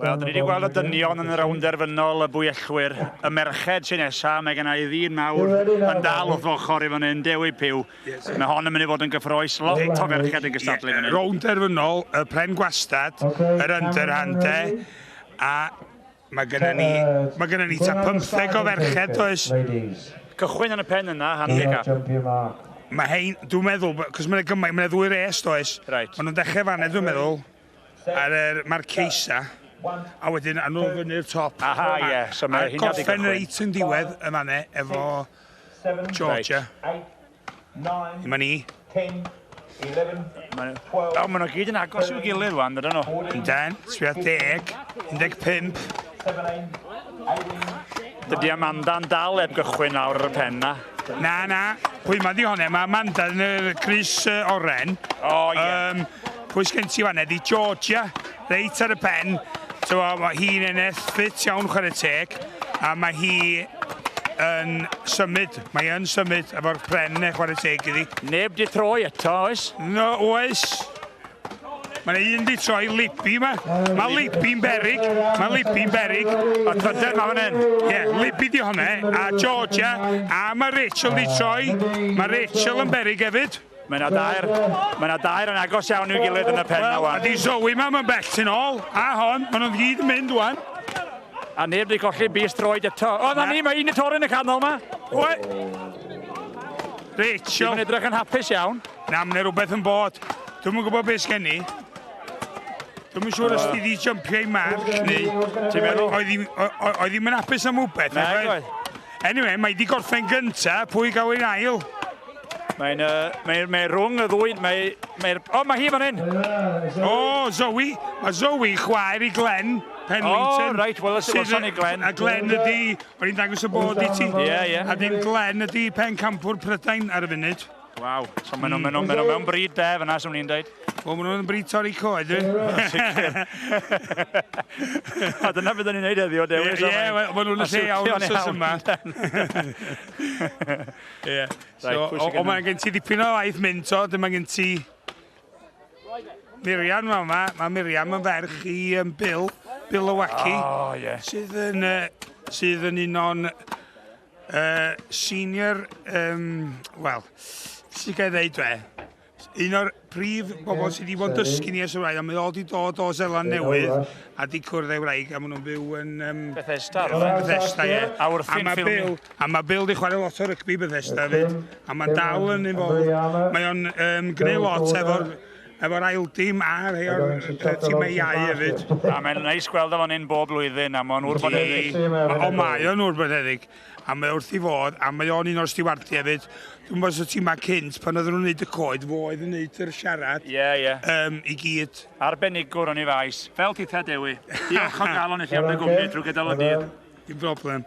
Wel, dyn ni wedi gweld y dynion yn y rownd derfynol, y bwyellwyr, y merched sy'n nesa, mae gen i ddyn mawr yn dal wrth ochr i fan hyn, Dewi Pugh. Yes. Mae hon yn mynd i fod yn gyffroes, lot o ferched yn gystadlu fan hyn. Rownd derfynol, y pren gwastad, yr underhand, a mae gennym ni, mae gennym ni ta 15 o ferched, oes? Cychwyn yn y pen yna, handicap. Mae hein, dwi'n meddwl, cos mae'n gymaint, mae'n ddwy res, does? Right. Maen nhw'n dechrau fan dwi'n meddwl. Ar yr Marquesa, a wedyn a nhw fyny'r top. Aha, ie. Yeah. So mae hynna di gorffen reit yn diwedd y manne efo Georgia. Yma ni. 10, 11, 12... O, maen nhw gyd yn agos i'w gilydd wan, dydyn nhw? Yndyn, sbia 10, 15. Dydy Amanda'n dal heb gychwyn nawr ar y pen na. Na, na. Pwy ma di hwnna? Mae Amanda yn y crys oren. O, oh, ie. Yeah. Pwy sgen ti fan'na 'di Georgia, reit ar y pen. So, mae hi'n eneth ffit iawn chwarae teg, a mae hi yn symud, mae yn symud efo'r pren neu chwarae teg iddi. Neb di troi eto, oes? No, oes. Mae yna un di troi, Libby yma. Mae Libby'n berig, mae Libby'n berig. A trydydd mae fan hyn. Ie, yeah, Libby di hwnna, a Georgia, a mae Rachel di troi. Mae Rachel yn berig hefyd. Mae yna dair, mae yna dair yn agos iawn i'w gilydd yn y pen na wan. A di Zoe ma, mae'n bell yn ôl, a hon, maen nhw'n gyd yn mynd wan. A neb di colli bys troed eto. O, na ni, mae un i torri yn y canol ma. Oe! Rachel. Dwi'n edrych yn hapus iawn. Na, mae'n rhywbeth yn bod. Dwi'm yn gwybod beth sgen i. Dwi'm yn siŵr os ti di jumpio i marc neu... Ti'n meddwl? Oedd hi'm yn hapus am wbeth. Na, oedd. Anyway, mae di gorffen gynta, pwy gael ei ail? Mae'n uh, mae, mae rhwng y ddwy, mae, mae, o, oh, mae hi fan hyn! O, oh, Zoe, mae Zoe chwaer i Glenn Penlington. O, oh, reit, wel, welson ni Glenn. A Glenn ydi, o'n i'n dangos y bod i ti. Ie, yeah, ie. Yeah. A dim Glenn ydi pen campwr Prydain ar y funud. Waw, so maen nhw, mm. maen nhw mewn bryd de fyna, swn i'n dweud. Wel, maen nhw'n bryd torri coed, dwi. A dyna beth ni'n neud heddiw, dewis. Ie, yeah, maen nhw'n y lle iawn os yma. Ie. So, o, o mae gen ti dipyn o waith mynd to, dyma gen ti Miriam ma, ma, mae Miriam yn ferch i um, Bill, Bill Owaki, oh, yeah. sydd yn, uh, sydd yn un o'n uh, senior, um, wel, sy'n gael ddeud dwe, Un o'r prif bobl sydd wedi bod yn dysgu ni ers y wraig, a mae o wedi dod o Zeland Newydd a di cwrdd ei wraig, a maen nhw'n byw yn... Bethesda, Bethesda, ie. A wrthi'n ffilmio. A mae Bill di chwarae lot o rygbi Bethesda fyd, a mae'n dal yn involved. Mae o'n um, gwneud lot efo'r efo'r ail dim a rhai o'r tîmau iau hefyd. A mae'n neis gweld o fan hyn bob blwyddyn, a mae'n ŵr boneddig. O, mae o'n ŵr boneddig. A mae wrth ei fodd, a mae o'n un o'r stiwardiau hefyd. Dwi'n gwybod os y tîmau cynt, pan oedden nhw'n neud y coed, fo oedd yn neud yr siarad. Ie, yeah, ie. Yeah. Um, I gyd. Arbenigwr o'n ei faes. Fel titha Dewi. Diolch o galon i chi am dy gwmni drwy gydol y dydd. Dim problem.